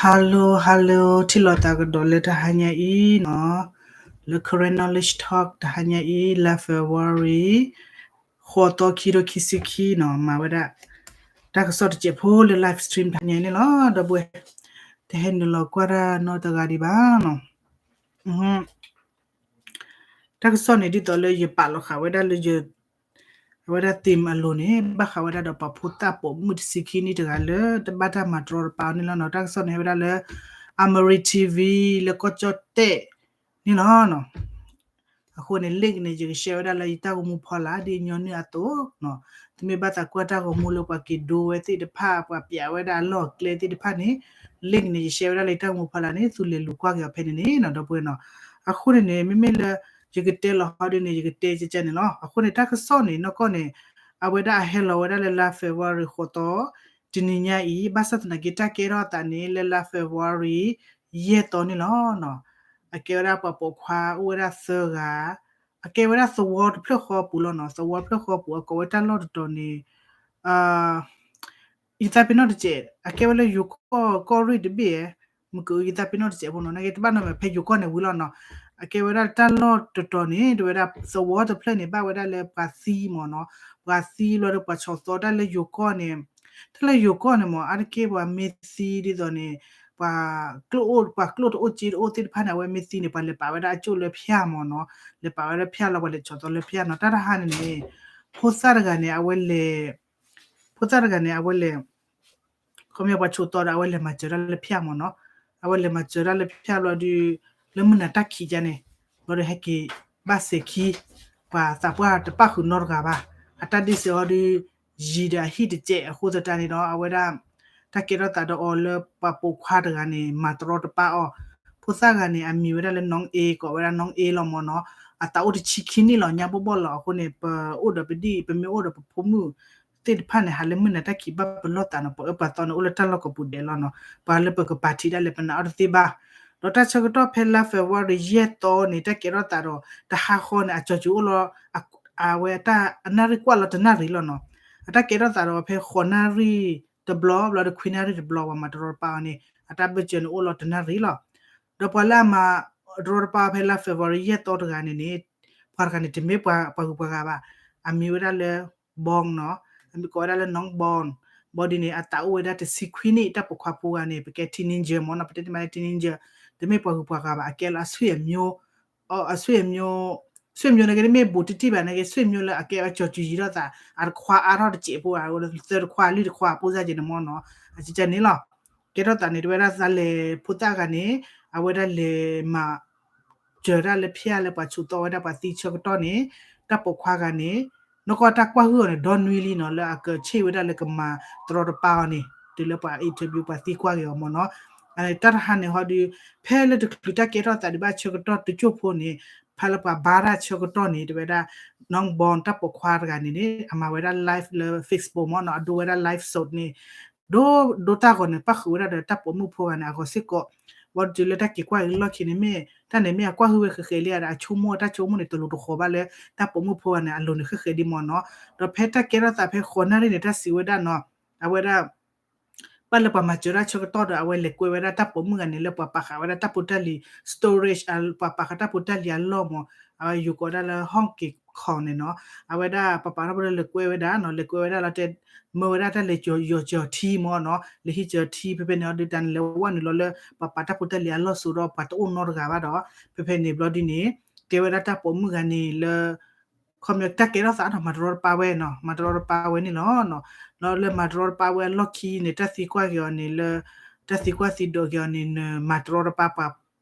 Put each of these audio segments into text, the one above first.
Hello hello, ထံၣ်လိာ်သးကဒီးလၢတဟါညါအံၤနီၤ, လၢ Karen Knowledge Talk တဟါညါအံၤ လါ February ဃိးသီခံကထိခံဆံခံနီၤ, မၤဝဲဒၣ် တၢ်ကစီၣ်တစဲးဖိလၢ live stream တဟါညါအံၤန့ၣ်လီၤ. ဒီပုၢ်ဝဲၢ် တဟဲနုာ်လီၤကွၢ်တၢ်နီတဂၤဒံးဘၣ်နီၤ. တၢ်ကစီၣ်န့ၣ် ဒ်သိးလၢယပာ်လီၤဃာ်ဝဲဒၣ်လၢယ အဝဲဒၣ် theme အလိၤန့ၣ် ဘၣ်ဃးဝဲဒၣ်ဒီးပှၤဖိသၣ်ပိာ်မုၣ်တဆံခံနံၣ်တဂၤလၢ တဘၣ်တၢ်မၤတရီတပါအီၤန့ၣ်လီၤနီၤ. တၢ်ကစီၣ်န့ၣ် ဟဲဝဲဒၣ်လၢ Amari TV လၢကီၢ်ကၠီၣ်တဲၣ်န့ၣ်လီၤနီၤ. အဃိန့ၣ် link န့ၣ် ယက share ဝဲဒၣ်လၢယတၢ်ဂီၤမူဖီလာ် ဒ်ညီနုၢ်အသိးနီၤ. သုမ့ၢ်ဘၣ်သးကွၢ်တၢ်ဂီၤမူလၢပှၤက့ၤဒိဝဲသ့ၣ်တဖၣ် ပှၤပျးဝဲဒၣ်အလီၢ်အကျဲသ့ၣ်တဖၣ်န့ၣ် link န့ၣ် ယ share ဝဲဒၣ်လၢယတၢ်ဂီၤမူဖီလာ်န့ၣ် သုလဲၤလူၤကွၢ်က့ၤအီၤဖဲန့ၣ်န့ၣ်နီၤ ဒီပုၢ်ဝဲၢ်နီၤ. အဃိန့ၣ်န့ၣ် မ့မ့ၢ်လၢ ယကတဲလီၤဟီဒ်န့ၣ် ယကတဲကကန့ၣ်လီၤ. အဃိန့ၣ် တၢ်ကစီၣ်န့ၣ် နီၢ်ကီၢ်န့ၣ် အဝဲဒၣ်အဟဲလီၤဝဲဒၣ်လၢလါ February ဃိးသီ တနံၤညါအံၤ ဘၣ်ဆၣ်သနာ်က့တၢ်ကဲထီၣ်အသးန့ၣ် လၢလါ February ယဲၢ်သီန့ၣ်လီၤနီၤ. အကဲဝဲဒၣ်ပှၤပိာ်ခွါအိၣ်ဝဲဒၣ်သၢဂၤ အကဲဝဲဒၣ်သဝီတဖျၢၣ်ဃီပူၤလီၤနီၤ. သဝီတဖျၢၣ်ဃီပူၤ အကိးဝဲတၢ်လီၢ်တတီၤန့ၣ် ယသးပ့ၤနီၣ်တစဲး အကဲဝဲလၢယိၤကီၢ်ကီၢ်ရ့ၣ်တဘ့ၣ်ဧါ, မ့ၢ်ကယသးပ့ၤနီၣ်တစဲးဖိနီၤ နာ်က့တဘၣ်နီတမံၤ ဖဲယိၤကီၢ်န့ၣ်ဝံၤလီၤနီၤ. အကဲဝဲဒၣ်တၢ်လီၢ်တတီၤန့ၣ် တဝဲဒၣ်သဝီတဖျၢၣ်န့ၣ် ဘၣ်ဝဲဒၣ်လၢပှၤသံမ့ၢ်နီၤ, ပှၤသံလီၤဒီးပှၤဆီၣ်သီတၢ်လၢယိၤကီၢ်န့ၣ်, တၢ်လၢယိၤကီၢ်န့ၣ်မ့ၢ် အါတက့ၢ်ပှၤမ့ၢ်သံဒ်သိးန့ၣ် ပှၤကျိၣ်အိၣ် ပှၤကျိၣ်တအိၣ်စ့တအိၣ်သ့ၣ်တဖၣ်န့ၣ် အဝဲမ့ၢ်သံန့ၣ် ပှၤလဲၤပာ်ဝဲဒၣ်အကၠိၣ်လၢဖၠၣ်မ့ၢ်နီၤ, လဲၤပာ်ဝဲဒၣ်ဖၠၣ်လီၤ ပှၤလဲၤဆီၣ်သီလၢဖၠၣ်နီၤ. တၢ်တဟါန့ၣ်န့ၣ် ဖိသၣ်တဂၤန့ၣ် အဝဲလဲၤ ဖိသၣ်တဂၤန့ၣ် အဝဲလဲၤ ခီပညီပှၤဆိၣ်သီဒီး အဝဲလဲၤမၤစၢၤတၢ်လၢဖၠၣ်မ့ၢ်နီၤ, အဝဲလဲၤမၤစၢၤတၢ်လၢဖၠၣ်ဘျီဒီး လၢမုၢ်နၤတၢ်ခံးကန့ၣ် ဘျီဒီးဟဲက့ၤဘၣ်စဲၤခံ ပှၤသးပှၢ်တပၣ်ဃုာ်နီတဂၤဘၣ်, အတၢ်ဒ့ၣ်စဲးအီၤဒီး ယံၤဒီးအဟံၣ်တစဲးအဃိသတးန့ၣ်ဒီး အဝဲဒၣ် တၢ်ကဲထီၣ်သးဒီးအီၤလၢပှၤပိာ်ခွါတဂၤန့ၣ် မၤတရီတပါအီၤ, ဖိသၣ်ဂၤန့ၣ် အမံၤဝဲဒၣ်လၢ နီၢ်အ့ ကိးဝဲဒၣ် နီၢ်အ့ လီၤမ့ၢ်နီၤ, အသးအိၣ်တဆံခံနံၣ်လီၤ ညါဘီၣ်ဘီၣ်လီၤ. အဃိန့ၣ် ပအိၣ်ဒီးပဒံၣ် ပမ့ၢ်အိၣ်ဒီးပဖိမုၣ်သ့ၣ်တဖၣ်န့ၣ် ဟးလၢမုၢ်နၤတၢ်ခံးဘၣ်ပလီၢ်သးနီၤ, ပအၢပှၤသီန့ၣ် အိၣ်လၢတၢ်လီၢ်ကပူၤဒဲးလီၤနီၤ, ပှၤလၢပကပာ်ထံးဒၣ်လဲာ် ပနာ်အီၤတသ့ဘၣ်. ဒီးတၢ်ဆၢကတီၢ်ဖဲလါ February ယဲၢ်သီန့ၣ် တၢ်ကဲထီၣ်သးဒီး တဟါဃီန့ၣ် အကၠီၤစူၤအိၣ်လီၤ အဝဲတၢ်အနၣ်ရံၣ်ကွၢ်လီၤတနၣ်ရံၣ်လီၤနီၤ, အတၢ်ကဲထီၣ်သးဒီးဖဲဃိးနၣ်ရံၣ်တဘျီ ဘျီဒီးခွံနၣ်ရံၣ်တဘျီ ပှၤမၤတရီတပါအီၤန့ၣ် အတၢ်ဘၢၣ်စၢၤန့ၣ်အိၣ်လီၤတနၣ်ရံၣ်လီၤ. ဒီးပှၤလၢအမၤတရီတပါဖဲလါ February ယဲၢ်သီတဂၤန့ၣ်န့ၣ် ပှၤတဂၤန့ၣ် တမ့ၢ်ပှၤဂုၤပှၤဂၤဘၣ်, အမံၤဝဲဒၣ်လၢ Bong နီၤ, အမံၤကိးဝဲဒၣ်လၢ နီၢ် Bong, ဘျီဒ်န့ၣ် အသးအိၣ်ဝဲဒၣ်တဆံခွံနံၣ် တၢ်ပိာ်ခွါဖိဂၤန့ၣ် ပကဲ teenager မ့ၢ်နီၤ, ပတဲတမံၤလၢ teenager တမ့ၢ်ပှၤဂုၤပှၤဂၤဘၣ်, အကဲလၢအဆွေမျိုး အဆွေမျိုး, ဆွေမျိုးန့ၣ်က့ တမ့ၢ်ဘူးတံၢ်တံၢ်ဘၣ်န့ၣ်က့ ဆွေမျိုးလၢအကဲအကၠီၤစူၤယံၤထီၣ်သး အတခွါအါထီၣ်တစဲးဖိ သၢတခွါလွံၢ်တခွါအဖိစၢ်က့န့ၣ်မ့ၢ်နီၤ, အကကန့ၣ်လီၤ. ကဲထီၣ်သးန့ၣ် တဝဲဒၣ်သးလဲၤဖိသၣ်ဂၤန့ၣ် အဝဲဒၣ်လဲၤမၤ စၢၤတၢ်လၢဖၠၣ်လၢပှၤဆိၣ်သီဝဲဒၣ်ပှၤသံဆၢကတီၢ်န့ၣ် တၢ်ပိာ်ခွါဂၤန့ၣ် နီၢ်ကီၢ်တၢ်ကွၢ်ဟုၣ်အီၤန့ၣ် ဒီနွံလံနီၤ လၢအကဆ့ၣ်ဝဲဒၣ်လၢကမၤတရီတပါအီၤန့ၣ် တုၤလၢပှၤ interview ပှၤသံကွၢ်က့ၤအီၤမ့ၢ်နီၤ. တၢ်တဟါန့ၣ်ဟီဒီး ဖဲလၢတချုးတၢ်ကဲထီၣ်သးဒံးဘၣ်ဆၢကတီၢ်တကၠိၢ်ဖိန့ၣ် ဖဲလၢပှၤဘါတၢ်ဆၢကတီၢ်န့ၣ် တဝဲဒၣ် နီၢ် Bong တၢ်ပိာ်ခွါတဂၤန့ၣ်န့ၣ် အမၤဝဲဒၣ် live လၢ Facebook မ့ၢ်နီၤ အဒိဝဲဒၣ် live show န့ၣ် ဒိ ဒိတၢ်ဂီၤန့ၣ် ပၣ်ဃုာ်ဝဲဒၣ်ဒီးတၢ်ပိာ်မုၣ်ဖိဂၤန့ၣ် အဂီၤစ့ၢ်ကီး ဝံၤတုၤလၢတၢ်က့ၤကွၢ်က့ၤလီၢ်ခံန့ၣ်မ့ၢ် တၢ်န့ၣ်မ့ၢ်အကွၢ်ဟုၣ်ဝဲဃဲးဃဲးလံဧါဒီး အဆိကမိၣ်တၢ်ဆိကမိၣ်န့ၣ် တလိၤတဃီၤဘၣ်လၢ တၢ်ပိာ်မုၣ်ဖိဂၤန့ၣ် အလိၤန့ၣ်ဃဲးဃဲးဒံးမ့ၢ်နီၤ. ဒီးဖဲတၢ်ကဲထီၣ်သးဖဲဃိးနၣ်ရံၣ်န့ၣ် တၢ်စံးဝဲဒၣ်နီၤ အဝဲဒၣ် ဘၣ်လၢပှၤမၤစၢၤတၢ်ဆၢကတီၢ်ဒီး အဝဲလဲၤကွဲဝဲဒၣ်တၢ်ပိာ်မုၣ်ဂၤန့ၣ် လၢပှၤပာ်ဃာ်ဝဲဒၣ်တၢ်ဖိတၢ်လံၤ storage ပှၤပာ်ဃာ်တၢ်ဖိတၢ်လံၤအလီၢ်မ့ၢ် အဝဲယိၤကိးဒၣ်လၢ ဟီၣ်က့ၤခီၣ်န့ၣ်နီၤ. အဝဲဒၣ်ပှၤပာ်တၢ်ဖိတၢ်လံၤလဲၤကွဲဝဲဒၣ်နီၤ လဲၤကွဲဝဲဒၣ်လီၤတဲ မၢဝဲဒၣ်တၢ်လဲၤယီၤစၢၤထံမ့ၢ်နီၤ လဲၤဟံးစၢၤထံ ဖဲဖဲန့ၣ်အီၤဒုး တၢ်န့ၣ်လဲၤဝဲနုာ်လီၤလၢ ပှၤပာ်တၢ်ဖိတၢ်လံၤအလီၢ်စိၤဒီး ပှၤတအိၣ်နီတဂၤဘၣ်ဒီး ဖဲဖဲန့ၣ်ဘျီဒ်န့ၣ် ကဲဝဲဒၣ်တၢ်ပိာ်မုၣ်ဂၤန့ၣ်လၢ ခီပညီတၢ်ကဲထီၣ်သးနီၤ မၤတရီတပါဝဲနီၤ မၤတရီတပါဝဲန့ၣ်လီၤ. ဒီးလၢမၤတရီတပါဝဲအလီၢ်ခံန့ၣ် တၢ်သံကွၢ်က့ၤအီၤန့ၣ်လၢ တၢ်သံကွၢ်သံဒိးက့ၤအီၤန့ၣ် နမၤတရီတပါပှၤ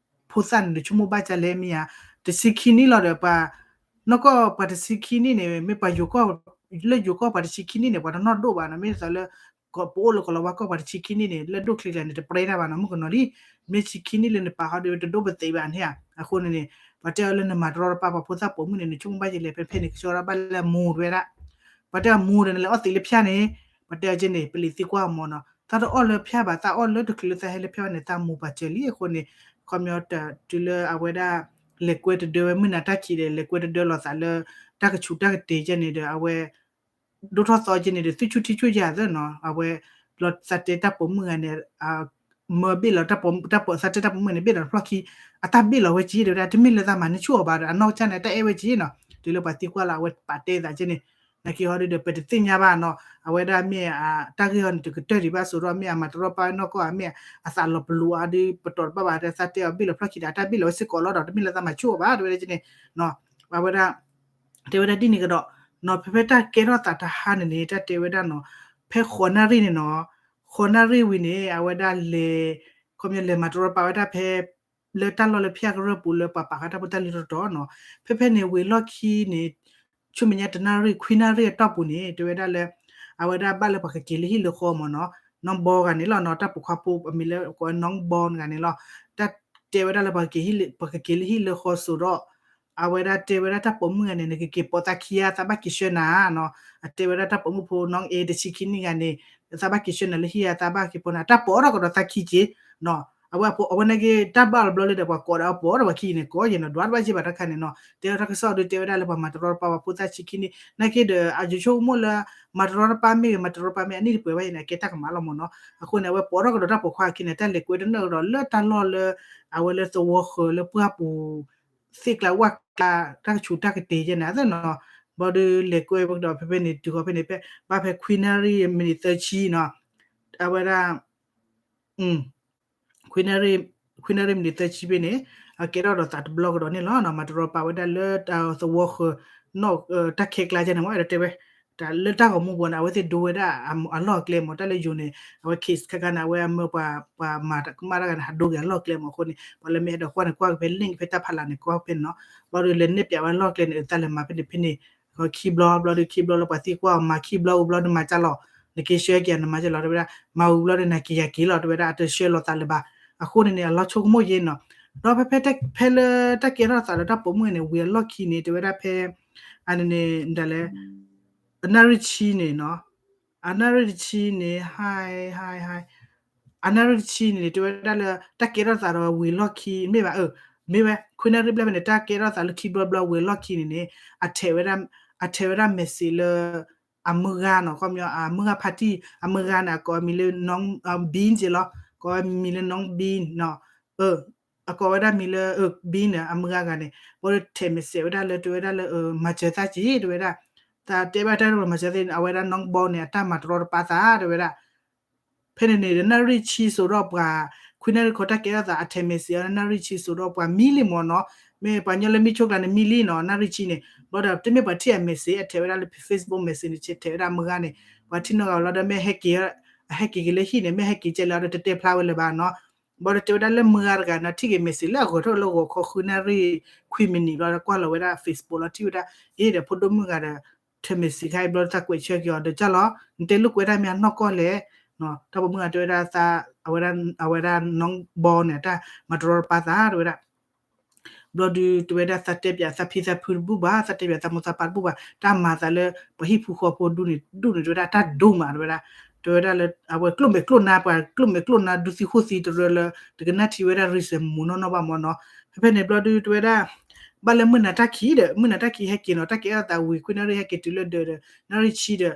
ဖိသၣ်န့ၣ် နဆိကမိၣ်ဘၣ်ဒ်လဲၣ်မ့ၢ်ဧါ. တဆံခံနံၣ်လီၤဒီးပှၤ နီၢ်ကီၢ်ပှၤတဆံခံနံၣ်န့ၣ် မ့ၢ်ပှၤယိၤကီၢ် လၢယိၤကီၢ်ပှၤတဆံခံနံၣ်န့ၣ် ပှၤတနီၢ်ဒိၣ်ဘၣ်နီၤ မ့ၢ်သိးလၢ ပအိၣ်လၢကီၢ်လီၤဝါကီၢ်ပှၤတဆံခံနံၣ်န့ၣ် လၢဒိၣ်ချံကျါန့ၣ် တပြဲတၢ်ဘၣ်နီၤ မုၣ်ကနီၤလံ မ့ၢ်ဆံခံနံၣ်လၢနပာ်ဟီဒီး တဒိၣ်ပသံးဘၣ်န့ၣ်ဧါ. အဃိန့ၣ်န့ၣ် ပှၤတဲအီၤလၢနမၤတရီတပါပှၤဖိသၣ်ပိာ်မုၣ်န့ၣ် နဆိကမိၣ်ဘၣ်ဒ်လဲၣ် ဖဲဖဲန့ၣ် ကဆှီဒၣ်ဘၣ်လၢအမူတဝဲဒၣ် ပှၤတဲအမူဒီး နလဲၤအီၣ်သံးလၢဖၠၣ်န့ၣ် ပှၤတဲအီၤက့န့ၣ် ပလံၤသံကွၢ်အီၤမ့ၢ်နီၤ သးတအီၣ်လၢဖၠၣ်ဘၣ် သးအီၣ်လၢတချုးလၢသးဟဲလၢဖၠၣ်ဘၣ်န့ၣ် သးမူပှၤစၢၤလံအဃိန့ၣ် ခီပညီတၢ်တုၤလၢအဝဲဒၣ် လဲၤကွဲတဒၢဝဲမုၢ်နၤတၢ်ခံးဒီး လဲၤကွဲတဒၢလီၤသးလၢ တၢ်ကဆူးတၢ်ကတ့ၤကဲန့ၣ်ဒီး အဝဲ ဒိၣ်ထီၣ်သီကဲန့ၣ်ဒီး သူၣ်ဆူၣ်ထံဆူၣ်ယၤသ့နီၤ အဝဲ ဘျီသးတဲတၢ်ပိာ်မုၣ်ဂၤန့ၣ် အ မၢဘ့ၣ်လီၤတၢ်ပိာ်မုၣ်န့ၣ် ဘ့ၣ်လီၤတဖျီၣ်ခံ, အတၢ်ဘ့ၣ်လီၤဝဲက့ၤ တဲဝဲဒၣ် တမ့ၢ်လၢသးမၤန့ၢ်ဆူၣ်အီၤဘၣ်ဒီး အနီၢ်ကစၢ်န့ၣ် တၢ်အဲၣ်ဝဲက့ၤနီၤ, တုၤလၢပှၤသံကွၢ်လီၤ အဝဲပာ်တဲသးက့န့ၣ်, နာ်က့ဟီဒုဒီး ပတသ့ၣ်ညါဘၣ်နီၤ, အဝဲဒၣ်မ့ၢ်တၢ်ဂ့ၢ်ဟီန့ၣ် တကတၢၢ်ဒံးဘၣ် စိဒီးမ့ၢ်အမၤတရီတပါနီၢ်ကီၢ် မ့ၢ်အသးလီၤပလိာ်အါဒု ပတီၢ်တဘၣ်ဘၣ် သးတဲအီၤဘ့ၣ်လီၤဖျီၣ်ခံဒီး အတၢ်ဘ့ၣ်လီၤဝဲစ့ၢ်ကီးလီၤဒီး တမ့ၢ်လၢသးမၤဆူၣ်အီၤဘၣ် တဲဝဲဒၣ်က့န့ၣ်, အဝဲဒၣ် တဲဝဲဒၣ်ဒ်န့ၣ်ကဒီးနီၤ, ဖဲဖဲတၢ်ကဲထီၣ်သးတဟါန့ၣ်န့ၣ် တၢ်တဲဝဲဒၣ်နီၤ, ဖဲဃိးနၣ်ရံၣ်န့ၣ်နီၤ, ဃိးနၣ်ရံၣ်ဝံၤန့ၣ် အဝဲဒၣ်လဲၤ, ခီပညီလဲၤမၤတရီတပါဝဲဒၣ်ဖဲ လၢတၢ်လီၢ်လၢဖၠၣ်ကရၢၢ်ပူၤလၢပှၤပာ်ဃာ်တၢ်ဖိတၢ်လံၤတတီၤနီၤ, ဖဲဖဲန့ၣ်ဝံၤအလီၢ်ခံန့ၣ် ဆူမဲာ်ညါတနၣ်ရံၣ် ခွံနၣ်ရံၣ်အတီၢ်ပူၤန့ၣ် တဲဝဲဒၣ်လၢ အဝဲဒၣ်ဘၣ်လၢပှၤကက့ၤလၢဟံၣ်လၢဃီမ့ၢ်နီၤ, နီၢ်ဘီဂၤန့ၣ်လီၤနီၤ, တၢ်ပိာ်ခွါဖိအမံၤလၢကိးဝဲနီၢ်ဘီဂၤန့ၣ်လီၤ, တၢ်တဲဝဲဒၣ်လၢ ပှၤကက့ၤလၢဟံၣ်လၢဃီစိးဒီး အဝဲဒၣ်တဲဝဲဒၣ်တၢ်ပိာ်မုၣ်ဂၤန့ၣ် နကက့ၤပိာ်သးခံဧါ သးဘၣ်က့ၤဆှၢနၤနီၤ, အတဲဝဲဒၣ်တၢ်ပိာ်မုၣ်ဖိနီၢ်အ့တဆံခံနံၣ်ဂၤန့ၣ် သးဘၣ်က့ၤဆှၢနၤလၢဟံၣ်ဧါ သးဘၣ်က့ၤပိာ်နၤ တၢ်ပိာ်ထီၣ်ကဒီးသးခံက့ၤနီၤ, အဝဲအဝဲန့ၣ်က့ၤတၢ်ဘၣ်လီၤဘျီလၢဒီးပှၤကိးဒီးအပိာ်ဒီးပှၤခံန့ၣ် ကိးယဲၢ်နီၤ ဒွးတဘၣ်က့ၤဘၣ်တခါန့ၣ်နီၤ, တဲထီၣ်တၢ်ကစီၣ်ဒုးတဲဝဲဒၣ်လၢပှၤမၤတရီတပါပှၤဖိသၣ်ဆံခံနံၣ် နာ်က့ဒီး အယိၤဆိကမိၣ်လၢ မၤတရီတပါမ့ၢ်ဂ့ၤ မၤတရီတပါမ့ၢ် အနံၣ်တပှဲၤဘၣ်အံၤန့ၣ် အကဲတၢ်ကမၣ်လီၤမ့ၢ်နီၤ, အဃိန့ၣ် အဝဲပိာ်ထီၣ်ကဒီးတၢ်ပိာ်ခွါအခံန့ၣ် တၢ်လဲၤကွဲတနၢၣ်ကဒီးလၢတၢ်လီၢ်လၢ အဝဲလၢသဝီဃၢၤလၢပှၢ်ပူၤ သ့ၣ်ကျါဝၣ်ကျါ တၢ်ကဆူးတၢ်ကတ့ၤယဲၢ်န့ၣ် အသ့ၣ်နီၤ, ဘျီဒုးလဲၤကွဲဝဲကဒီးဖဲဖဲန့ၣ် တုၤဃီၤဖဲန့ၣ် ဖဲဘၣ်ဖဲခွံနၣ်ရံၣ်မံးနံးသၢဆံနီၤ, အဝဲဒၣ် ခွံနၣ်ရံၣ် ခွံနၣ်ရံၣ်မံးနံးသၢဆံဖဲန့ၣ် အကဲထီၣ်ဒီးသးတဘျီကဒီးန့ၣ်လီၤနီၤ, မၤတရီတပါဝဲဒၣ်လၢသဝီဃၢၤ နီၢ် တၢ်ခဲကျါကဲန့ၣ်မ့ၢ် အဲၣ်ဒိးတဲဝဲ တၢ်လၢတၢ်ဂီၤမူပူၤန့ၣ် အဝဲသ့ၣ်ဒိဝဲဒၣ်အလီၢ်အကျဲမ့ၢ် တၢ်လၢယိၤန့ၣ် အဝဲ case ခါခါန့ၣ် အဝဲအမၢပှၤ ပှၤမၤကမၣ်တၢ်ဂၤန့ၣ် ဟးဒိက့ၤအလီၢ်အကျဲမ့ၢ်အဃိန့ၣ် ပှၤလၢမ့ၢ်အဲၣ်ဒိးကွၢ်န့ၣ် ကွၢ်က့ၤဖဲ link ဖဲတၢ်ဖးလၢ်န့ၣ် ကွၢ်ဖဲန့ၣ်နီၤ, ဘျီဒုးလဲၤနဲၣ်ပၠးဝဲလီၢ်ကျဲန့ၣ် တၢ်လဲၤမၤဖဲန့ၣ်ဖဲန့ၣ် ခံဘျီဘျီဒုး ခံဘျီလၢပှၤသံကွၢ်အီၤ မၤခံဘျီဝံၤဘျီဒုးမၤကၢ်လီၤ, နက့ၤဆှၢက့ၤနမၤကၢ်လီၤ တဲဝဲဒၣ် မၤဝံၤဘျီဒုး နက့ၤယၤက့ၤလီၤ တဲဝဲဒၣ် အတဆှၢလီၤသးလၢၤဘၣ်, အဃိန့ၣ်န့ၣ် အလီၤဆိကမိၣ်ယဲနီၤ, ဒီးဖဲဖဲ ဖဲလၢတၢ်ကဲထီၣ်သးဒီးတၢ်ပိာ်မုၣ်န့ၣ် ဝံၤအလီၢ်ခံန့ၣ် တဲဝဲဒၣ်ဖဲ အန့ၣ်န့ၣ် ဒ်လဲၣ် အနၣ်ရံၣ်ဆံန့ၣ်နီၤ, အနၣ်ရံၣ်တဆံန့ၣ် ဟါ ဟါ ဟါ အနၣ်ရံၣ်တဆံန့ၣ် တဲဝဲဒၣ်လၢ တၢ်ကဲထီၣ်သးဒီးဝံၤလီၢ်ခံ မ့ၢ်ဘၣ် မ့ၢ်ဝဲ ခွံနၣ်ရံၣ်ဘျဲၣ်ဖဲန့ၣ် တၢ်ကဲထီၣ်သးလၢခံဘျီဘျီဝံၤလီၢ်ခံန့ၣ်န့ၣ် အထဲးဝဲဒၣ် အထဲးဝဲဒၣ် message လၢ အမုၢ်ဂၤနီၤ ခီပညီ အမုၢ်ဂၤ party အမုၢ်ဂၤန့ၣ် အကိးအမံၤလၢ နီၢ် Bean က့လီၤ, ကိးအမံၤလၢ နီၢ် Bean နီၤ, အကိးဝဲဒၣ်မံၤလၢ Bean န့ၣ် အမုၢ်ဂၤဂၤန့ၣ် ဘျီဒီးထဲး message ဝဲဒၣ်လၢ တဲဝဲဒၣ်လၢ မၤစၢၤသးက့ၤ တဲဝဲဒၣ်, သးတဲဘၣ်တၢ်လၢမၤစၢၤသ့ၣ်န့ၣ် အဝဲဒၣ်နီၢ်ဘီန့ၣ် အတၢ်မၤတရီတပါသး တဲဝဲဒၣ် ဖဲန့ၣ်န့ၣ် နၣ်ရံၣ်ဆံစိးဒီးပှၤ ခွံနၣ်ရံၣ်ခီ တၢ်ကဲထီၣ်သးအထဲး message အီၤ နၣ်ရံၣ်ဆံစိးဒီးပှၤမံလံမ့ၢ်နီၤ, မ့ၢ်ပှၤညီလၢမံဆိကျါန့ၣ်မံလံနီၤ နၣ်ရံၣ်ဆံန့ၣ် ဘျီဒီးတမ့ၢ်ပှၤထံၣ်အ message အထဲးဝဲဒၣ်လၢ Facebook message န့ၣ် ထဲးဝဲဒၣ်မုၢ်ဂၤန့ၣ် ပှၤထံၣ်နီတဂၤဘၣ်လီၤဒီး မ့ၢ်ဟဲက့ၤ အဟဲက့ၤက့ၤလၢဟံၣ်န့ၣ် မ့ၢ်ဟဲက့ၤကဲလၢအီၤဒီး တတဲဖျါဝဲလၢၤဘၣ်နီၤ, ဘျီဒီးတဲဝဲဒၣ်လၢမုၢ်ဂၤတဂၤန့ၣ် ထံၣ်က့ၤ message လၢအဂီၤထီၣ်လၢဂီၤခီ ဃုနၣ်ရံၣ်ခွံမံးနံးဘျီဒီး ကွၢ်လီၤဝဲဒၣ် Facebook လီၤ ထံၣ်ဝဲဒၣ် အ့ ဒီးဖိဒိၣ်မုၣ်ဂၤဒီး ထဲး message ခါအံၤဘျီဒီး သးကွဲးဆၢက့ၤအီၤဒီး ကၢ်လီၤ နတဲလိာ်ကွဲတၢ်မ့ၢ်အနီၢ်ကီၢ်လဲၣ်, တၢ်ပိာ်မုၣ်ဂၤတဲဝဲဒၣ် အဝဲဒၣ် အဝဲဒၣ်နီၢ်ဘီန့ၣ် တၢ်မၤတရီတပါသး တဲဝဲဒၣ် ဘျီဒုးတဲဝဲဒၣ် သးတဲပၠးသးဖံသးဖုတဘူၣ်ဘၣ် သးတဲပၠးသးမိၢ်သးပၢ်တဘူၣ်ဘၣ် တၢ်မၤသးလၢ ပှၤဟံၣ်ဖိဃီဖိဒူၣ်န့ၣ် ဒူၣ်န့ၣ် တဲဝဲဒၣ် တၢ်ဒိၣ်မး တဲဝဲဒၣ်, တဲဝဲဒၣ်လၢ အဝဲကျိၣ်မဲာ်ကျိၣ်နါ ပှၤကျိၣ်မဲာ်ကျိၣ်နါ ဒူသံဃိၣ်သံတရၢလၢ တကနၣ်ထံဝဲဒၣ် reason မူးနီၢ်နီၢ်ဘၣ်မ့ၢ်နီၤ, ဖဲဖဲန့ၣ်ဘျီဒုးတဲဝဲဒၣ် ဘၣ်လၢမုၢ်နၤတၢ်ခံးဒီး မုၢ်နၤတၢ်ခံးဟဲက့ၤနီၤ တၢ်ကဲထီၣ်သးဝံၤ ခွံနၣ်ရံၣ်ဟဲက့ၤတုၤလၢဒၢးဒီး နၣ်ရံၣ်ဆံဒီး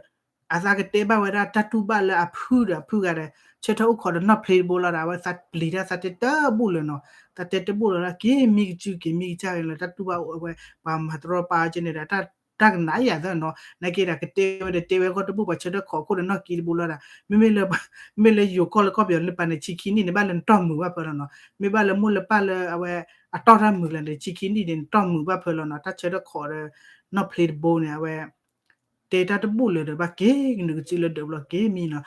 အသးကတဲဘၣ်ဝဲဒၣ်တၢ်တူၢ်ဘၣ်လၢအဖုဒီးအဖုဂၤဒီး ဆၢထၢၣ်အိၣ်ခိးဒီးနီၢ်ဖျ့တဘိလီၤဒီး အဝဲသးပျံၤတၢ်သးတဲတဘူၣ်လၢၤနီၤ, သးတဲတဘူၣ်လၢၤလၢ က့ၤမံကစုက့ၤမံကစၢ်လၢ တၢ်တူၢ်ဘၣ်အဝဲ ပှၤမၤတရီတပါကဲန့ၣ်ဒီး တၢ်ကနၣ်ယၤသၢနီၤ, နာ်က့ဒီးကတဲဝဲဒီးတဲဝဲဂီၢ်တဘူၣ် ပှၤဆၢထၢၣ်ခိးခိၣ်ဒီးနီၢ်က့တဘိလီၤဒီး မ့မ့ၢ်လၢ မ့မ့ၢ်လၢယိၤကီၢ်လၢကီၢ်ပယီၤလၢပာ်န့ၣ် ဆံခံနံၣ်န့ၣ် ဘၣ်လၢနတီၢ်မုာ်ဘၣ်ဖၢလီၤနီၤ, မ့ၢ်ဘၣ်လၢမိၢ်လၢပၢ်လၢအဝဲ အတီၢ်တၢ်မုာ်လၢၤန့ၣ် ဆံခံနံၣ်န့ၣ် နတီၢ်မုာ်ဘၣ်ဖၢလီၤနီၤ, တၢ်ဆၢထၢၣ်ခိးဒီး နီၢ်ဖျ့တဘိန့ၣ် အဝဲ တဲတၢ်တဘူၣ်လၢၤဒီး ဘၣ်က့ၤနုာ်ကစုလၢဒၢးဘျီက့ၤမံနီၤ,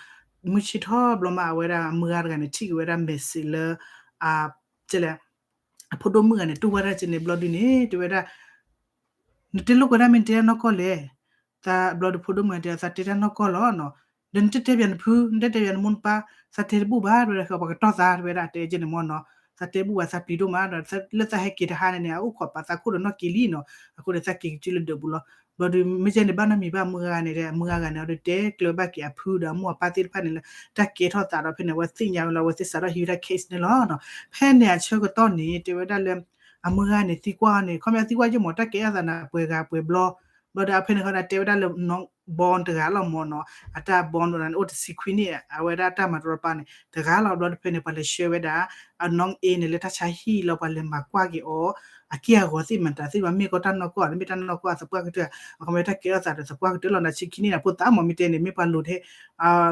မုၢ်ဆ့ၣ်ထီၣ်ဘျီမး အဝဲဒၣ်အမုၢ်ဂၤတဂၤန့ၣ် ထံၣ်က့ၤဝဲဒၣ် message လၢ အ ကဲလဲၣ် အဖိဒိၣ်မုၣ်ဂၤန့ၣ် တူၢ်ဘၣ်တၢ်ကဲန့ၣ် ဘျီဒုးန့ၣ် တဲဝဲဒၣ် နတဲလိာ်ကွဲတၢ်မ့ၢ်နတဲတၢ်နီၢ်ကီၢ်လဲၣ်, သးဘျီဒုးဖိဒိၣ်မုၣ်ဂၤတဲ သးတဲတၢ်နီၢ်ကီၢ်လီၤနီၤ, ဒီးနတတဲပၠးနဖု နတတဲပၠးနမိၢ်နပၢ် သးတဲတဘူၣ်ဘၣ် တဲဝဲဒၣ် ပှၤကတီၢ်သး တဲဝဲဒၣ် တဲကဲန့ၣ်မ့ၢ်နီၤ, သးတဲတဘူၣ်ဘၣ် သးပျံၤဒိၣ်မးဒီး လၢသးဟဲက့ၤတဟါန့ၣ်န့ၣ် အအိၣ်ခိးပာ်သးခိၣ်ဒီးနီၢ်က့ၤလံနီၤ, အဃိဒီးသးက့ၤကစုလၢဒၢးပူၤလီၤ, ဘျီဒုး မ့ၢ်ကဲန့ၣ် ဘၣ်နီတမံၤဘၣ် မုၢ်ဂၤန့ၣ် မုၢ်ဂၤဂၤန့ၣ် အဒုးတဲကျၢၤဘၣ်က့ၤအဖုဒီးအမိၢ်အပၢ်သ့ၣ်တဖၣ်န့ၣ်လၢ တၢ်ကဲထီၣ်သးဒီးဖဲန့ၣ် အဝဲသ့ၣ်ညါဝဲလီၤ အဝဲသ့ၣ်စးထီၣ်ဟံးဝဲဒၣ် case န့ၣ်လီၤနီၤ, ဖဲန့ၣ်အဆၢကတီၢ်န့ၣ် တဲဝဲဒၣ်လၢ အမုၢ်ဂၤန့ၣ်သံကွၢ်န့ၣ် ခီပညီသံကွၢ်ယိၣ်မး တၢ်ကဲထီၣ်သးန့ၣ် ပှဲၤဂၤပှဲၤဘျီ ဘျီဒီးအဖဲန့ၣ်ဃီဒီး တဲဝဲဒၣ်လၢ နီၢ်ဘီတဂၤလီၤမၢ်နီၤ, အတၢ်ဘီဒိၣ်န့ၣ် အိၣ်တဆံခွံနံၣ် အဝဲဒၣ်တၢ်မၤတရီတပါန့ၣ် တဂၤလီၤ. ဘျီဒီးဖဲန့ၣ် ပှၤလဲၤဆှၢဝဲဒၣ် အနီၢ်အ့န့ၣ် လၢတၢ်ဆါဟံၣ်လီၤ ပှၤလဲၤမၤကွၢ်က့ၤအီၤ အက့ၢ်အဂီၤသ့ၣ်မတၤသ့ၣ်ဘၣ် မ့ၢ်ကီတၢ်နီၢ်ကီၢ် မ့ၢ်တၢ်နီၢ်ကီၢ်အသပှၢ်ကတၢၢ် အခီပညီတၢ်ကဲထီၣ်သးဒီးသပှၢ်ကတၢၢ်လီၤ နဆံခံနံၣ်န့ၣ် ဖိသၣ်မၢ် မ့ၢ်တဲန့ၣ် မ့ၢ်ပှၤလိၤတဟဲ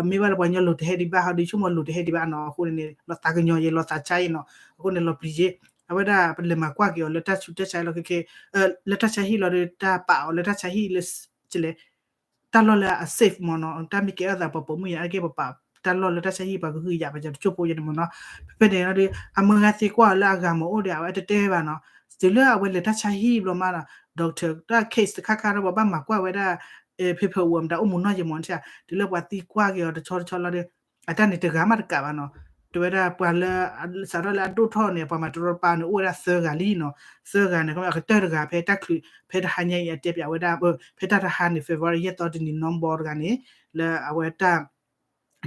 မ့ၢ်ဘၣ်လၢပှၤကညီလိၤတဟဲဒံးဘၣ် ဟီဒီးဆိကမိၣ်လိၤတဟဲဒံးဘၣ်နီၤ အဃိန့ၣ် လီၤသးကညီၤယဲ လီၤသးဆါယဲနီၤ အဃိန့ၣ် လီၤပျံၤယဲ အဝဲဒၣ်ပလဲၤမၤကွၢ်က့ၤအီၤလၢတၢ်ဆူးတၢ်ဆါဟံၣ်လီၤ ခဲခဲ လၢတၢ်ဆါဟံၣ်လီၤဒီး တၢ်ပာ်အီၤလၢတၢ်ဆါဟံၣ်လၢ တလဲ တၢ်လီၢ်လၢအ safe မၢ်နီၤ တၢ်မ့ၢ်ကဲထီၣ်သးပှၤပိာ်မုၣ်ယါ အကဲပပာ်တၢ်လီၢ်လၢတၢ်ဆါဟံၣ် ပှၤကဟုကယာ်ပှၤကတဆိၣ်ဖိယဲန့ၣ်မၢ်နီၤ ဖဲဖဲန့ၣ်ဒီး အမုၢ်ဂၤသံကွၢ်အီၤလၢအဂၤမ့ၢ်အိၣ်ဒီး အဝဲတတဲဘၣ်နီၤ တုၤလၢအဝဲလဲၤတၢ်ဆါဟံၣ်ဘျီမးနီၤ doctor တၢ် case တခါခါဒီး ပှၤဘၣ်မၤကွၢ်ဝဲဒၣ် paperwork မတၤအိၣ်မူနီၢ်ယဲမၢ်နီၤ တုၤလၢပှၤသံကွၢ်က့ၤအီၤတဆီတဆီလီၤဒီး အတၢ်န့ၣ်တဂၤမးတကးဘၣ်နီၤ တဲဝဲဒၣ်ပှၤလၢ စးထီၣ်လၢအဒိၣ်ထီၣ်န့ၣ် ပှၤမၤတရီတပါန့ၣ် အိၣ်ဝဲဒၣ်သၢဂၤလံနီၤ သၢဂၤန့ၣ် အကတၢၢ်တဂၤ ဖဲတၢ်ချုး ဖဲတဟါညါအံၤ အတဲပၠးဝဲဒၣ် ဖဲတၢ်တဟါန့ၣ် February ယဲၢ်သီတနံၤ နီၢ်ဘီတဂၤန့ၣ် လၢအဝဲတၢ်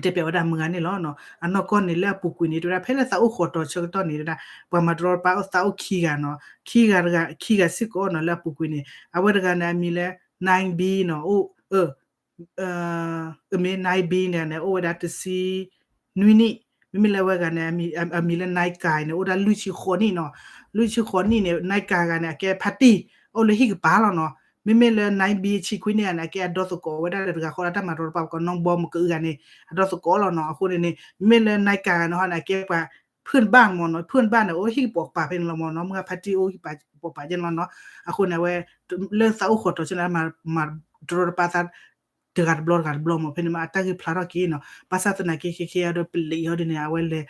တဲပၠးဝဲဒၣ်မုၢ်ဂၤန့ၣ်လီၤ. အနီၢ်ကီၢ်န့ၣ်လၢအပူၤကွံာ်န့ၣ် တဲဝဲဒၣ် ဖဲလၢသးအိၣ်ဃီၤတီၤဆၢကတီၢ်န့ၣ် တဲဝဲဒၣ် ပှၤမၤတရီတပါအိၣ်သးအိၣ်ခံဂၤနီၤ ခံဂၤတဂၤ ခံဂၤစ့ၢ်ကီးနီၤ လၢအပူၤကွံာ်န့ၣ် အဝဲတဂၤန့ၣ် အမံၤလၢ nine B နီၤ အိၣ် အမ့ၢ် nine B န့ၣ်န့ၣ် အိၣ်ဝဲဒၣ်တဆံနွံနံၣ် မ့မ့ၢ်လၢအဝဲဂၤန့ၣ် အမံၤလၢ nine K န့ၣ် အိၣ်ဒၣ်လွံၢ်ဆံဃိးနံၣ်နီၤ လွံၢ်ဆံဃိးနံၣ်န့ၣ် nine K ဂၤန့ၣ် အကဲဖါတံၢ် အိၣ်လၢဟံၣ်ကပၤလီၤနီၤ မ့မ့ၢ်လၢ nine B ဆံခွံနံၣ်ဂၤန့ၣ် အကဲအဒီသကိးဝဲဒၣ်လၢတဂၤဃီလၢတၢ်မၤတရီတပါပှၤကညီနီၢ်ဘီမုၢ်ကအုဂၤန့ၣ် အဒီသကိးလီၤနီၤ အဃိန့ၣ်န့ၣ် မ့မ့ၢ်လၢ nine K ဂၤန့ၣ်ဟီန့ၣ် အကဲပှၤ ဖုၣ်တဘၣ်မၢ်နီၤ ဖုၣ်တဘၣ်န့ၣ် အိၣ်ဟံၣ်ကပိာ်ကပၤဖဲန့ၣ်လီၤမၢ်နီၤ မုၢ်ဂၤဖါတံၢ်အိၣ်ဟံၣ်ကပိာ်ကပၤကဲန့ၣ်လီၤနီၤ အဃိန့ၣ် အဝဲ လၢသးအိၣ်ဃီၤတီၤဆၢန့ၣ် မၤတရီတပါသး တဂၤတဘျီတဂၤတဘျီမၢ် ဖဲန့ၣ်မးအတၢ်ဂ့ၢ်ဖျါထီၣ်က့ၤနီၤ ဘၣ်ဆၣ်သနာ်က့ ခဲခဲအံၤဒီး ပလံးဟီဒ်န့ၣ် အဝဲလဲၤ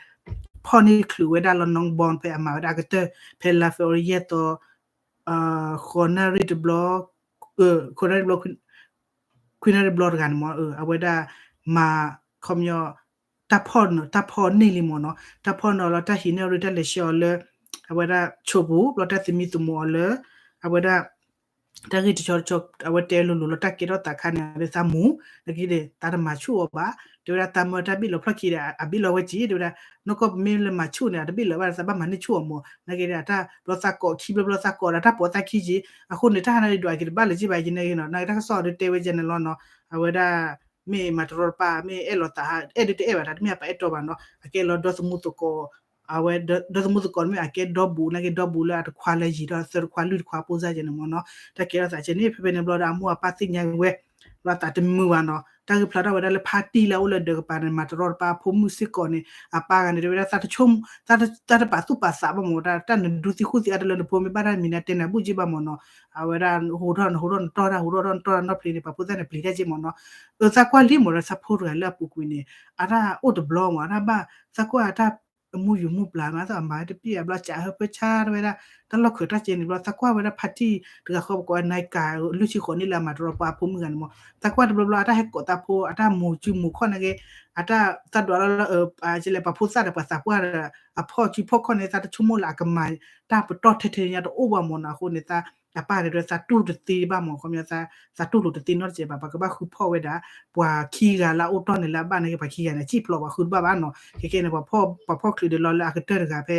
ဖီၣ်န့ၢ်ချုးဝဲဒၣ်လီၤ နီၢ်ဘီ ဖဲအမၤဝဲဒၣ်အကတၢၢ် ဖဲလါ February ယဲၢ်သီ ဃိးနၣ်ရံၣ်တဘျီ ဃိးနၣ်ရံၣ်တဘျီ ခွံနၣ်ရံၣ်တဘျီတဂၤန့ၣ်မၢ် အဝဲဒၣ် မၤ ခီပညီ တၢ်ဖီၣ် တၢ်ဖီၣ်န့ၢ်လံမၢ်နီၤ တၢ်ဖီၣ်န့ၢ်လီၤ တၢ်ဟံးန့ၢ်အီၤဒီး တၢ်လဲၤဆှၢအီၤလၢ အဝဲဒၣ်ဆိးပူၤ ဘျီတၢ်သမံသမိးအီၤလၢ အဝဲဒၣ် တၢ်ဂ့ၢ်တဆီတဆီ အဝဲတဲလိၤလိၤလီၤ တၢ်ကဲထီၣ်သးခါန့ၣ် အဝဲသးမူ နာ်က့ဒီး သးတမၤဆူၣ်အီၤဘၣ် တဲဝဲဒၣ်သးမၢတၢ်ဘ့ၣ်လီၤဖျီၣ်ခံဒီး အဘ့ၣ်လီၤဝဲက့ၤ တဲဝဲဒၣ် နီၢ်ကီၢ်ပမ့ၢ်လၢမၤဆူၣ်န့ၣ် အတဘ့ၣ်လီၤဘၣ် သးဘၣ်မၤန့ၢ်ဆူၣ်အီၤမၢ် နာ်က့ဒီး အတၢ်ဘျီသးကိးခံဘျီဘျီသးကိးဒီး တၢ်ပိာ်သးခံက့ၤ အဃိန့ၣ် တၢ်ဟးန့ၣ်ဒွးက့ၤတဘၣ်လၢၤက့ၤဘၣ်ယဲန့ၣ်နီၤ နာ်က့တၢ်ကစီၣ်ဒီးတဲဝဲယဲန့ၣ်လီၤနီၤ အဝဲဒၣ် မ့ၢ်မၤတရီတပါ မ့ၢ်အဲၣ်လိာ်သး အဲၣ်ဒိးတအဲၣ်ဘၣ်တၢ် တမ့ၢ်အပှၤအဲၣ်တီဘၣ်နီၤ အကဲလီၤဒီသမူသကိး အဝဲ ဒီသမူသကိးန့ၣ်မ့ၢ် အကဲဒီဘူး နာ်က့ဒီဘူးလၢအတခွါလၢယံၤထီၣ် သၢတခွါလွံၢ်တခွါ ပိၢ်စၢ်ယဲန့ၣ်မၢ်နီၤ တၢ်ကဲထီၣ်သးကဲန့ၣ် ဖဲဖဲန့ၣ်ဘျီဒီး အမိၢ်အပၢ်သ့ၣ်ညါဝဲ လီၤသးတမုာ်ဘၣ်နီၤ တၢ်ဂ့ၢ်ဖျါထီၣ်ဝဲဒၣ်လၢဖါတံၢ်လၢအအိၣ်လၢဒၢးကပၤန့ၣ် မၤတရီတပါအဖိမုၣ်စ့ၢ်ကီးန့ၣ် အပၢ်ဂၤန့ၣ် တဲဝဲဒၣ် သးတဆိကမိၣ် သးတပာ်သူၣ်ပာ်သးဘၣ်မၢ် တၢ်နဒူသံဃူသံအါတလၢနဖိမ့ၢ်ဘၣ်တၢ်မံၤန့ၣ် တဲနၤဘူၣ်က့ဘၣ်မၢ်နီၤ အဝဲဒၣ် ဟူးထီၣ်နဟူးထီၣ်နတီၢ်တၢ်ဟူးထီၣ်နတီၢ်တၢ်နီတဖျၢၣ်န့ၣ် ပှၤဖိသၣ်န့ၣ်ပျံၤတၢ်က့မၢ်နီၤ အသးကွၢ်လံမၢ်ဒီး သးဖိတဂၤလၢအပူၤကွံာ်န့ၣ် အတၢ်အိၣ်တဘျီမၢ် အတၢ်ဘၣ် သးကွၢ်အတၢ်အမူယူးမူပျၢ်မး သးအမၤဝဲတပ့ၢ်အဘျီ ကးဟၢဖၢဆါတဝဲဒၣ် တၢ်လီၢ်ခၢးတၢ်ကဲန့ၣ်ဘျီ သးကွၢ်ဝဲဒၣ်ဖါတံၢ်တဂၤဃီ ပကိးဝဲ နံၣ်ကၤ လွံၢ်ဆံဃိးနံၣ်လၢအမၤတရီတပါအဖိမုၣ်ဂၤန့ၣ်မၢ် သးကွၢ်တဘျီဘျီ အတၢ်ဟဲကိးသးဖိ အတၢ်မိၤစုမိၤခီၣ်နာ်က့ အတၢ်သးဒွးလၢ ကလဲၤပှၤဖိသၣ်ဒီးပှၤသးပှၢ်ဒီး အဖီၣ်စုဖီၣ်ခီၣ်န့ၣ် သးတဆိကမိၣ်လၢအကမၤ တၢ်ပတီၢ်ထဲထဲညါတအိၣ်ဘၣ်မၢ်နီၤ အဃိန့ၣ် သး အပၢ်န့ၣ်ဒီး သးတူၢ်လိာ်တသ့ဘၣ်မၢ် ခီပညီ သးတူၢ်လိာ်တသ့နီတစဲးဘၣ် ပှၤကဘၣ်ဃုဖီၣ်ဝဲဒၣ် ပှၤခံဂၤလၢအအိၣ်တီၢ်န့ၣ်လၢအဘၣ်နာ်က့ ပှၤခံဂၤန့ၣ် စံၣ်ဖျိးပှၤဃုတဘၣ်ဘၣ်နီၤ ခဲကဲန့ၣ် ပှၤဖီၣ်ချုးဒီးလီၤလၢအကတၢၢ်တဂၤဖဲ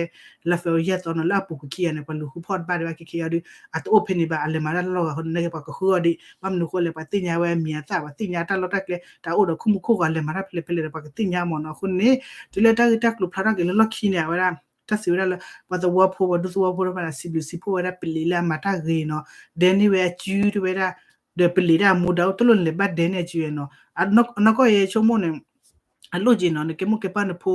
လါ February ယဲၢ်သီနီၤ လၢအပူၤကွံာ်ခံဂၤန့ၣ် ပှၤလူၤဃုဖီၣ်တဘၣ်ဒံးဘၣ် ခဲကဲအံၤဒီး အတအိၣ်ဖဲန့ၣ်ဘၣ် အလဲၤမၤတၢ်လၢလီၢ်ဂၤဃီန့ၣ် နာ်က့ပှၤကဃုအီၤဒံး ဘၣ်မနုၤဃိလဲၣ် ပှၤသ့ၣ်ညါဝဲအမံၤအသၣ် ပှၤသ့ၣ်ညါတၢ်လီၢ်တၢ်ကျဲ တၢ်အိၣ်ဒီးခိၣ်မူခိၣ်ဂီၤ လဲၤမၤတၢ်ဖဲလဲၣ်ဖဲလဲၣ်ဒီး ပှၤကသ့ၣ်ညါမၢ်နီၤ အဃိန့ၣ် တုၤလၢတၢ်ဂ့ၢ်တၢ်ကျိၤဖျါထီၣ်က့ၤလၢလီၢ်ခံန့ၣ် အဝဲဒၣ် တၢ်စံးဝဲဒၣ်လၢ ပှၤသဝီဖိ ပှၤဒူသဝီဖိတဖၣ်န့ၣ် စံးဘျုးစံးဖှိၣ်ဝဲဒၣ်ပလံးလၢအမၤတၢ်ဂ့ၤနီၤ ဒဲန့ၢ်ဝဲအစုတဝဲဒၣ် ဒီးပလံးဒၣ်အမူဒါအိၣ်တလိၣ်န့ၣ် လဲၤဘၣ်ဒဲန့ၢ်အစုနီၤ အနီၢ်ကီၢ်ယဲဆိကမိၣ်န့ၣ် အလိၣ်က့ၤနီၤ နကဲမိၢ်ကဲပၢ်နဖိ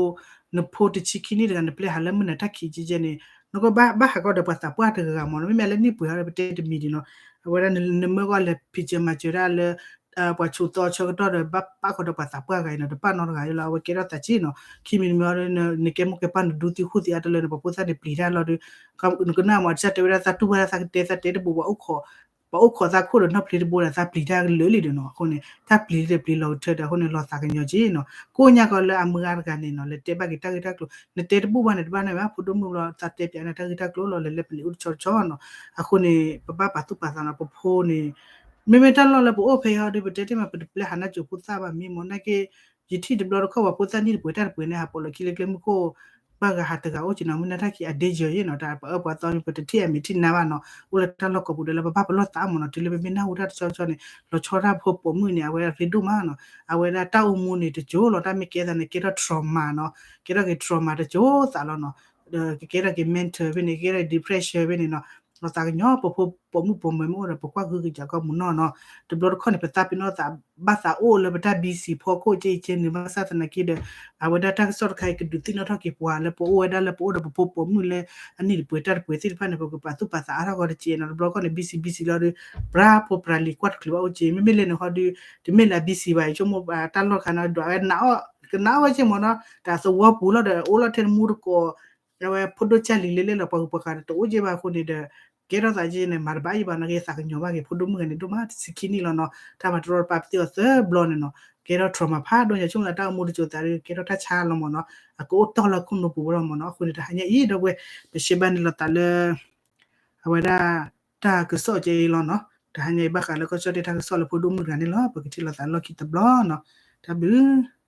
နဖိတဆံခံနံၣ်တဂၤ နပျဲဟးလၢမုၢ်နၤတၢ်ခံးကဲကဲန့ၣ် နကဘၣ်ဘၣ်ဟးဂီၤဒီးပှၤသးပှၢ်တဂၤဂၤမၢ်နီၤ မ့မ့ၢ်လၢနံၣ်ပှဲၤဟီဒီး ပတဲတမံၤဒံးနီၤ အဝဲဒၣ်နမၢကီၢ်လဲၤဖံးစၢၤမၤစၢၤဒၣ်လၢ ပှၤဆိးသီဆၢကတီၢ်ဒီး ဘၣ်ပာ်ဃီၤဒီးပှၤသးပှၢ်ဂၤအံၤနီၤ တပာ်နီတဂၤလီၤ အဝဲကဲထီၣ်သးက့နီၤ ခံမံၤတမံၤဒီး နကဲမိၢ်ကဲပၢ်နဒူသံဃူသံအါတလၢန့ၣ် ပှၤဖိသၣ်န့ၣ်ပျံၤတၢ်လီၤဒီး နကနၣ်မး တၢ်တဲဝဲဒၣ်သးတူၢ်ဘၣ်ဒၣ်သးကတဲသးတဲတဘိ ပှၤအိၣ်ခိး ပှၤအိၣ်ခိးသးခိၣ်ဒီးနီၢ်ဖျ့တဘိဒီး သးပျံၤတၢ်ကလၢာ်လံဒီးနီၤ အဃိန့ၣ် တၢ်ပျံၤလံတပျံၤလီၤကထၢဒီး အဃိန့ၣ် လီၤသးကညီၤက့နီၤ ကိးညါကီးလၢအမုၢ်ဂၤတဂၤန့ၣ်နီၤ လဲၤတဲဘၣ်က့ၤတၢ်ဂ့ၢ်တၢ်ကျိၤ နတဲတဘူၣ်ဘၣ်န့ၣ် တဘၣ်န့ၣ်ဘၣ် ဖိဒိၣ်မုၣ်ဘျီ သးတဲပၠးန့ၣ် တၢ်ဂ့ၢ်တၢ်ကျိၤလီၤ လဲၤလၢပလံးအိၣ်တဆီတဆီနီၤ အဃိန့ၣ် ပဘၣ်ပာ်သူၣ်ပာ်သးနီၤ ပဖိန့ၣ် မ့မ့ၢ်တၢ်လီၢ်လၢပအိၣ်ဖဲအံၤဟီဒီး ပတဲတ့ၢ်မး ပတပျဲဟးနၢ်ကၠိဖိသၣ်ဘၣ်မံမၢ် နာ်က့ ယထံၣ်တဘျီတခီၣ် ပှၤဖိသၣ်နံၣ်တပှဲၤတၢ်တပှဲၤန့ၣ် ဟးပိာ်လီၤခံလၢကျဲမုၢ်ခိၣ် ဘၣ်ဂၤဟးတဂၤအိၣ်က့နီၤ မုၢ်နၤတၢ်ခံအဒ့ယဲၤနီၤ တၢ်ပအၢပှၤသီန့ၣ် ပတထံၣ်အမံၤထံၣ်နါဘၣ်နီၤ အိၣ်လၢတၢ်လီၢ်ကိးပူၤဒီးလၢပဘၣ်ပလီၢ်သးမ့ၢ်နီၤ တုၤလၢပမ့ၢ်နၢ်ဟူတၢ်တဆီဆီန့ၣ် လီၤဆီတၢ်ဖိပိာ်မုၣ်န့ၣ် အဝဲအရ့ဒိၣ်မးနီၤ အဝဲဒၣ်တၢ်အိၣ်မူန့ၣ်တကၠိလီၤ တၢ်မ့ၢ်ကဲသးန့ၣ် ကဲထီၣ် trauma နီၤ ကဲထီၣ်က့ၤ trauma တကၠိသးလီၤနီၤ ကကဲထီၣ်က့ၤ mental ဖဲန့ၣ် ကကဲထီၣ် depression ဖဲန့ၣ်နီၤ လီၤသးကညီၤ ပဖိပိာ်မုၣ်ပိာ်မၢၤမ့ၢ်အိၣ်ဒီး ပကွၢ်ဂုာ်က့ၤကးကီၢ်မုၢ်နီၢ်နီၤ တဘျီတခီၣ်န့ၣ် ပသးပ့ၤနီၣ်သး ဘၣ်သးအိၣ်လၢပတၢ် busy ဖီခိၣ်ကဲအံၤကဲန့ၣ် ဘၣ်ဆၣ်သနာ်က့ဒီး အဝဲဒၣ်တၢ်ကစီၣ်တခါအံၤ ကဒုးသ့ၣ်နီၣ်ထီၣ်က့ၤပှၤလၢပအိၣ်ဝဲဒၣ်လၢပအိၣ်ဒီးပဖိပိာ်မုၣ်လၢ အနံၣ်တပှဲၤတၢ်တပှဲၤသ့ၣ်တဖၣ်န့ၣ် ပကပာ်သူၣ်ပာ်သးအါထီၣ်ဂီၤတက့ၢ်နီၤ တဘျီတခီၣ်န့ၣ် busy busy လီၤဒီး ပြၢဖိပြၢလံၤကွၢ်တချုးဘၣ်အိၣ်က့ၤ မ့မ့ၢ်လဲၣ်န့ၣ်ဟီဒီး တမ့ၢ်လၢ busy ဘၣ် ယဆိကမိၣ်တၢ်လီၢ်တခါနီၤ ဒွးဝဲ ကနၣ်အီၣ်ဝဲက့ၤမ့ၢ်နီၤ တၢ်သဝီပူၤလီၤဒီး အိၣ်လီၤထဲတမူတကိး အဝဲဖိဒိၣ်ကၢ်လံၤလဲလဲလီၤ ပှၤဂုၤပှၤဂၤတအိၣ်က့ၤဘၣ်အဃိန့ၣ်ဒီး ကဲထီၣ်သးက့န့ၣ် မၤတဘၣ်ယံၤဘၣ်နီၤ ကသးကညီၤဘၣ်က့ၤ ဖိဒိၣ်မုၣ်ဂၤန့ၣ် ဒိၣ်မးတဆံခံနံၣ်လီၤနီၤ တၢ်မၤတရီတပါပသ့ၣ်အီၤသၢဘျီန့ၣ်နီၤ ကဲထီၣ် trauma ဖးဒိၣ်ညါ ဆိကမိၣ်လၢတၢ်အိၣ်မူတကၠိသးဒီး ကဲထီၣ်တၢ်ဆါလီၤမ့ၢ်နီၤ အကအိၣ်တီၢ်လၢခိၣ်နူာ်ပူၤလီၤမ့ၢ်နီၤ အဃိန့ၣ် တဟါညါအံၤဒီပုၢ်ဝဲၢ် ပရှဲဘၣ်န့ၣ်လီၤသးလၢ အဝဲဒၣ် တၢ်ကစီၣ်ကဲအံၤလီၤနီၤ တဟါညါအံၤဘၣ်ဃးလၢကီၢ်ကၠီၣ်တဲၣ်တၢ်ကစီၣ်လၢဖိဒိၣ်မုၣ်တဂၤန့ၣ်လီၤ ပကထံၣ်လိာ်သးလီၢ်ခံတဘျီနီၤ တၢ်ဘျုး